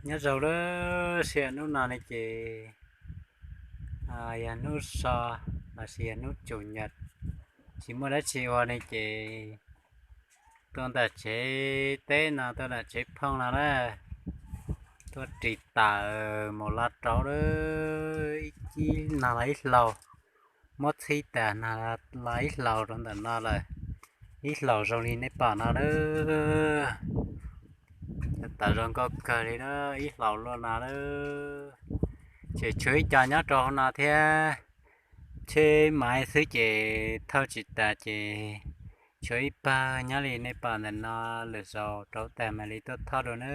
Nyob zoo lawm, sij hawm hnub no ne ces yog hnub so lossis yog hnub tsum nyam, tsis muaj dab tsi ua ne ces tuaj ntawm tsev teb no, tuaj ntawm tsev phooj no na, tuaj ris tawm mus los rau lawm ib cib no los ib hlau, muab txhib tas no los ib hlau rau ntawm no lawm, ib hlau zoo li nej pom no lawm. Cov tawm zoo nkauj kawg li na, ib hlau luaj no lawm. Ces tshuav ib co nyob rau hauv no thiab, tsheb maiv xwb ces thauj tsis tas ces tshuav ib pawg nyob li nej pom ntawm no, lwm zaus rauv tas mam li tuaj thauj dua na.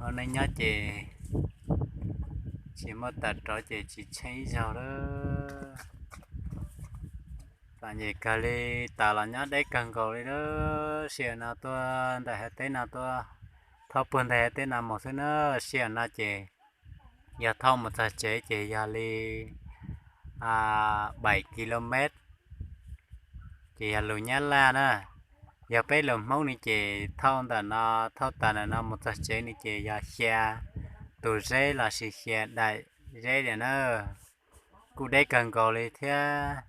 Ua neej nyob ces tsis muaj tawm rauv ces tsis tsheej ib zaug lawm. Txom nyem kawg li, tawm los nyob deb kawg nkaus li lawm. Sij hawm no tuaj ntawm hav teb no tuaj, thauj puag ntawm hav teb no mus xwb na. Sij hawm no ces yog thauj mus txog tsev ces yog li bảy km, ces yog lus Nyab Laj na. Yog peb lus Hmoob ne ces thauj ntawm no, thauj tas ntawm no mus txog tsev ne ces yog xya tus zeb lossis xya daim zeb li na. Kuj deb kawg nkaus li thiab,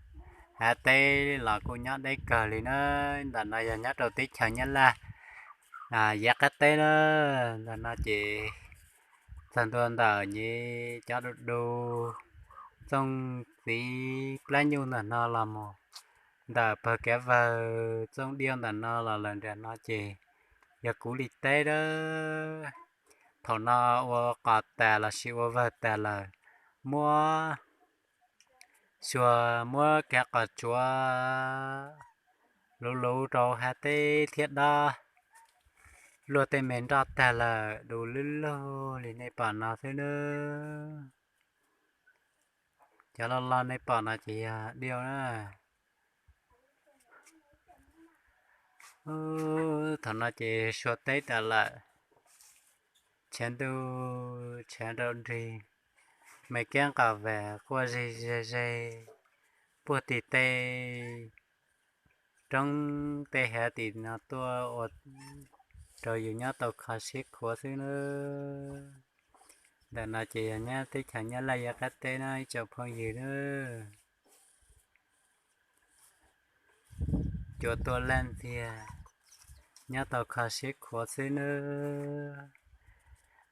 hav teb los kuj nyob deb kawg li na. Ntawm no yog nyob rau teb chaws Nyab Laj, yav qab teb na. Ntawm no ces txog ntua ntawm nyiv cov du du, txooj txiv plab nyuj ntawm no los mus, ntawm pawg kav vawg txooj diaj ntawm no los lawm nram no ces yog kuv li teb lawm. Thaum no ua qos tas lossis ua vawg tas lawm, muab xyuas muab kav qos tsuav luv luv rau hav teb thiab dob, luaj tej me nroj tag lawm, du lug lug li nej pom no xwb nawb. Cov loj loj nej pom no ces yog diaj na. Thaum no ces sua teb tas lawm, tshav ntuj tshav nrau nrig, me kab nqa vas quaj zeg zeg zeg puag tim tej roob tej hav tim no tuaj ua rau yus nyob tau kho siab khuav xwb nawb. Ntawm no ces yog nyob teb chaws Nyab Laj yav qab teb na ib tsoom phooj ywg nawb. Cua tuaj laj ntxiag, nyob tau kho siab khuav xwb nawb.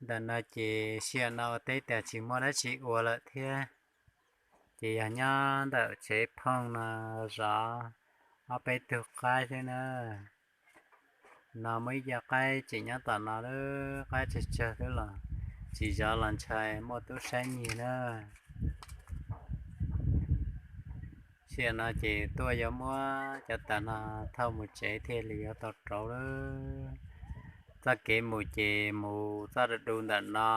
Ntawm no ces sij hawm no ua teb tas tsis muaj dab tsi ua lawm thiab, ces yog nyob ntawm tsev phooj no zov ob peb tug qaib xwb na. No muaj ib co qaib tseem nyob tom no lawm, qaib tsawg tsawg xwb los tsis zov los ntshai muaj tub saib nyiag na. Sij hawm no ces tuaj yuav muab cov taws no thauj mus tsev thiaj li yuav tau rauv lawm. Txoj kev mus ces mus txoj du du ntawm no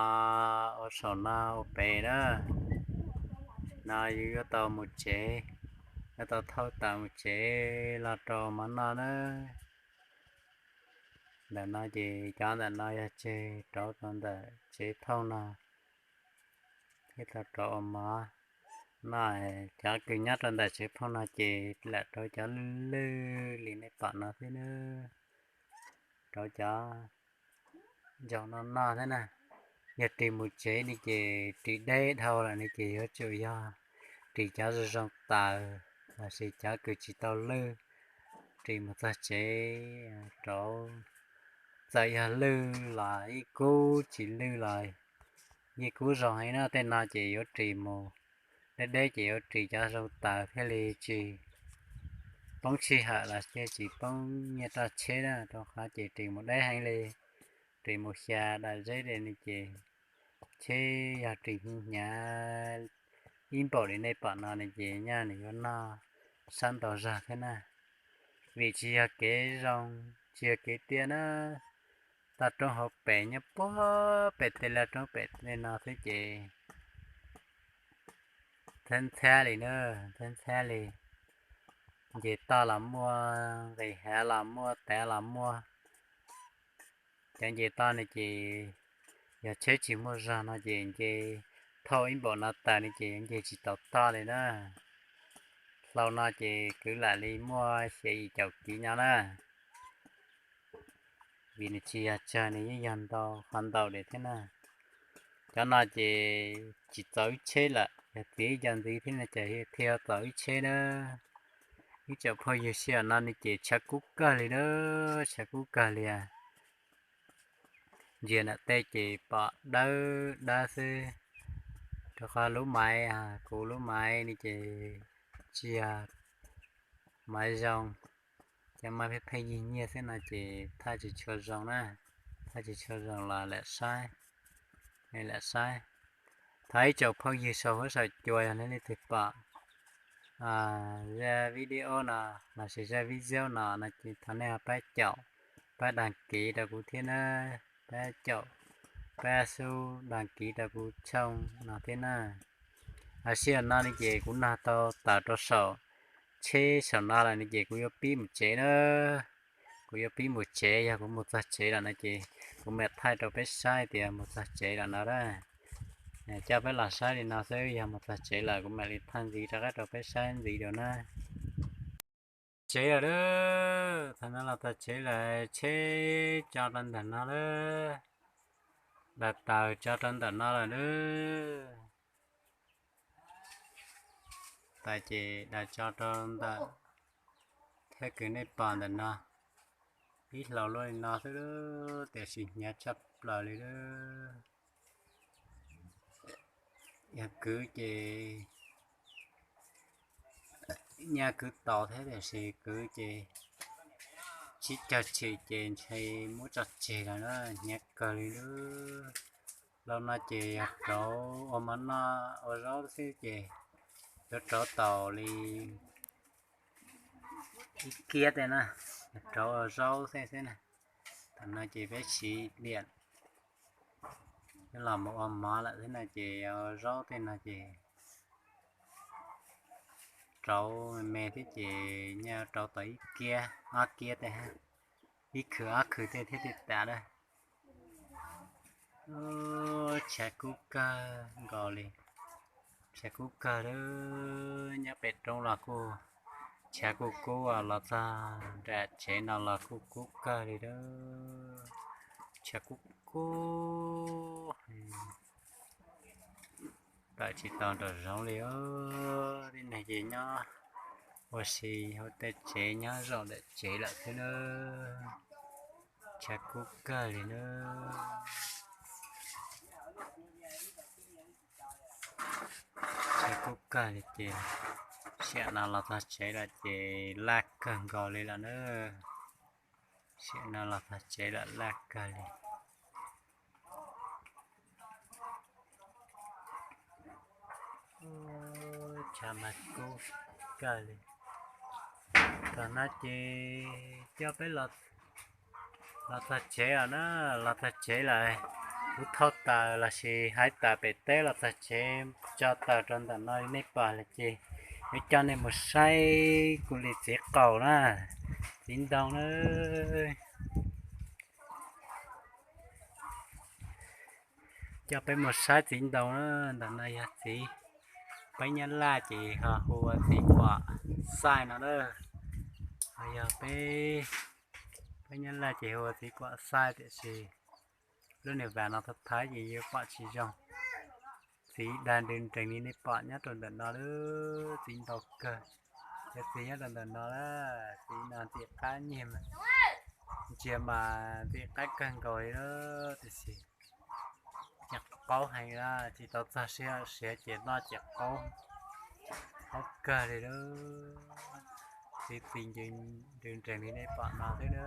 ua saum no ua pem na. No yus yuav tau mus tsev, yuav tau thauj taws mus tsev los rau mov noj na. Ntawm no ces cov ntawm no yog tseg rauv rau ntawm tsev phooj no thiab tau rauv ua mov noj. Cov kws nyob rau ntawm tsev phooj no ces lam rauv cov lwj lwj li nej pom no xwb nawb. Rauv cov ntsaum no noj thiab na. Yog ris mus tsev ne ces ris deb dhau lawm ne ces yuav tsum yog ris cov zoo zoo taws lossis cov kws tsis tau lwj, ris mus txog tsev rauv. Txawm yog lwj los yeej kub, tsis lwj los yeej kub zoo heev na. Tej no ces yuav ris mus, deb deb ces yuav ris cov zoo taws thiaj li tsis poob sij hawm los thiaj tsis poob nyiaj roj tsheb na. Rau qhov ces ris mus deb heev li, ris mus xya daim zeb li ne ces tsheb yog ris hnyav ib npaum li nej pom no ne ces nyaj nws yuav noj sab ntau zog thiab na. Vim tsis yog kev zoo, tsis yog kev tiaj na. Toj roob hauv pes nyob puag pem tej laj roob pem tej no xwb ces ntxhab ntxhab li na, ntxhab ntxhab li. Nce toj los muaj, nqis hav los muaj, tav los muaj. Cov nce toj ne ces yog tsheb tsis muaj zog no ces nce thauj ib npaum no taws ne ces nce tsis tau toj li na. Hlau no ces kwv lam li muaj xya yim caum kiv nyob na. Vim nws tsis yog tsawg, nws yeej yog ntau qhov ntau li thiab na. Cov no ces tsis txaus ib tsheb lawm, yog txiav ib co ntxiv thiab no ces thiaj txaus ib tsheb na. Ib tsoom phooj ywg, sij hawm no ne ces tshav kub kawg li na, tshav kub kawg li. Ntsia nram tej ces pom dawb dawb xwb, rau qhov lub maiv, kuv lub maiv ne ces tsis yog maiv zoo, cov maiv pheej pheej yig nyiaj xwb no ces thaij tsis tshua zoo na, thaij tsis tshua zoo los lam saib, lam saib. Thov ib tsoom phooj ywg saum huab saum cua yog leej twg pom zaj video no lossis zaj video no no ces thov nej pab caum, pab đăng ký rau kuv thiab na, pab caum, pab sub đăng ký rau kuv channel no thiab na. Sij hawm no ne ces kuv nug tau tawm rau saum tsheb saum no lawm ne ces kuv yuav pib mus tsev na. Kuv yuav pib mus tsev, yog kuv mus txog tsev lawm no ces kuv mam thaij rau peb saib tias mus txog tsev lawm no a. Coj peb los saib li no xwb, yog mus txog tsev lawm kuv mam li thaij ntxiv rov qab rau peb saib ntxiv dua na. Tsev lawm a, thaum no los txog tsev lawm, tsheb tso rau ntawm no lawm, daws taws tso rau ntawm no lawm a. Tas ces daws tso rau ntawm, thiab kwv nej pom ntawm no, ib hlau luaj li no xwb, tiam sis hnyav tshaj plaws li a. Yog kwv ces nyaj kwv tau thiab, tiam sis kwv ces sib caug tshim ces ntshe muab tso tseg lawm na, hnyav kawg li a. Hlau no ces yog rauv ua mov noj ua zaub xwb ces yuav rauv tau li ib kiab tej na, rauv ua zaub xwb xwb na. Tam no ces peb siv diam los mus ua mov lawm xwb no ces ua zaub tej no ces rauv me me thiab ces nyaj rauv tau ib kiab ob kiab tej, ib khwv ob khwv tej thiab thiaj tas a. Tshav kub kawg nkaus li, tshav kub kawg a. Nyob pem roob los kuj tshav kuj kub, los txog nram tsev no los kuj kub kawg li a. Tshav kub kub, tawm tsis tau nraum zoov li. Tej neeg ces nyob ua si hauv tej tsev, nyob zaum ntawm tsev lawm thiab na. Tshav kub kawg li na. Tshav kub kawg li ces, sij hawm no los txog tsev lawm ces laj kawg nkaus li lawm na. Sij hawm no los txog tsev lawm laj kawg li. Tshav mas kub kawg li. Tam no ces coj peb los txog tsev lawm na, los txog tsev lawm. Kuv thauj taws lossis hais taws pem teb los txog tsev, tso taws rau ntawm no li nej pom lawm ces yuav coj nej mus saib kuv li txiv qaub na, txiv ntoo na. Coj peb mus saib txiv ntoo na, ntawm no yog txiv, peb Nyab Laj ces ho hu ua txiv kuam xaij no na. Ho yog peb, peb Nyab Laj ces hu ua txiv kuam xaij tiam sis lub nws vas no thawv thawv ces yuav pom tsis zoo. Txiv dag nrees nrees li nej pom nyob rau ntawm no lawm, txiv ntau kawg. Cov txiv nyob rau ntawm no lawm, txiv no ntxim qab nyiag mas, ntsia mas ntxim qab kawg nkaus li lawm tiam sis ces qaub heev lawm, tsis tau txog sij hawm siav ces noj ces qaub, qaub kawg li lawm. Txiv txi nrees nrees li nej pom no xwb na.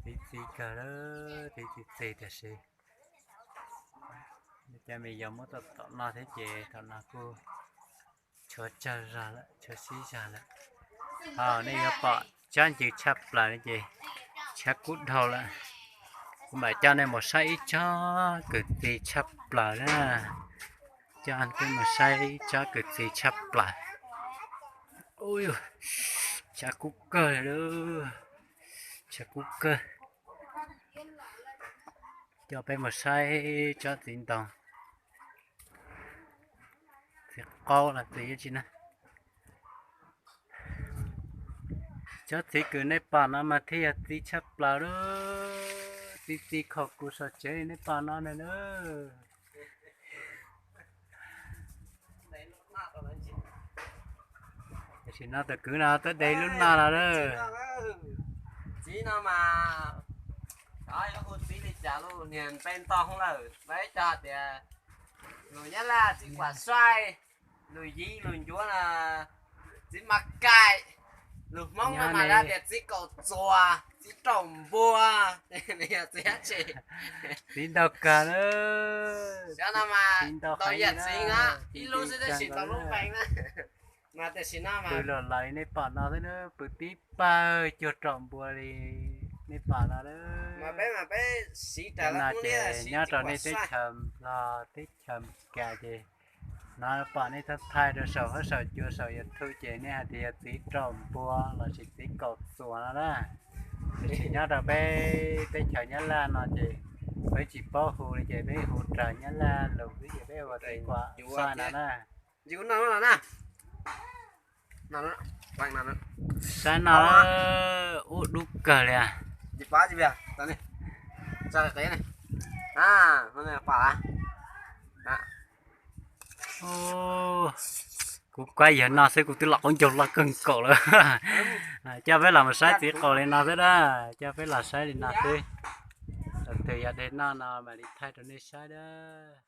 Txiv txi kawg lawm, txiv txi txi tiam sis cov me nyuam muab tau tom noj thiab ces thaum no kuj tshuav tsawg zog lawm, tshuav sib zog lawm. Ho nej yuav pom tsob ncws tshaj plaws no ces tshav kub dhau lawm. Kuv mam coj nej mus saib ib tsob kwv txiv tshaj plaws na. Coj peb mus saib ib tsob kwv txiv tshaj plaws. Tshav kub kawg li, tshav kub kawg. Coj peb mus saib tsob txiv ntoo, txiv qaub los txiv tsi na. Cov txiv kws nej pom no mas thiaj yog txiv tshaj plaws lawm. Txiv txiv khaum kuv saum tsev nej pom no na. Tam sim no tus kwv no twb de lub noj los lawm. Txiv no mas, hu txiv li cas lub niag npe ntau lawm, peb cov tias lus Nyab Laj txiv kuam saib, lus Yiv lus Ncuav na txiv mas kaim, lus Hmoob no mas tias txiv kaum txuas, txiv raum npua, txiv dab tsi? Txiv ntau kawg lawm. Xyov no mas tau yam txiv na, ib lub xwb tab sis tau lub npe na. Mas tam sim no mas pw los lawm li nej pom no xwb na, pw tib pawg cuag raum npua li nej pom no na. Mas peb mas peb siv raws lub qub ces nyob rau nej teb chaws Nplog teb chaws Amelikas ces no pom nej thaij thaij rau saum huab saum cua saum YouTube ces nej hais tias yog txiv raum npua los sis txiv kaum txuas no na. Tiam sis nyob rau peb teb chaws Nyab Laj no ces peb tsis paub hu li ces peb hu raws Nyab Laj lus xwb ces peb hu tias txiv kuam xaj no na. Saib no, ub dub kawg li. Kuv kuab yawg no xwb kuv twb los qaub ncaug loj kawg nkaus lawm. Coj peb los mus saib txiv qaum li no xwb dab, coj peb los saib li no xwb. Thaum twg yog de noj no mam li thaij rau nej saib dab.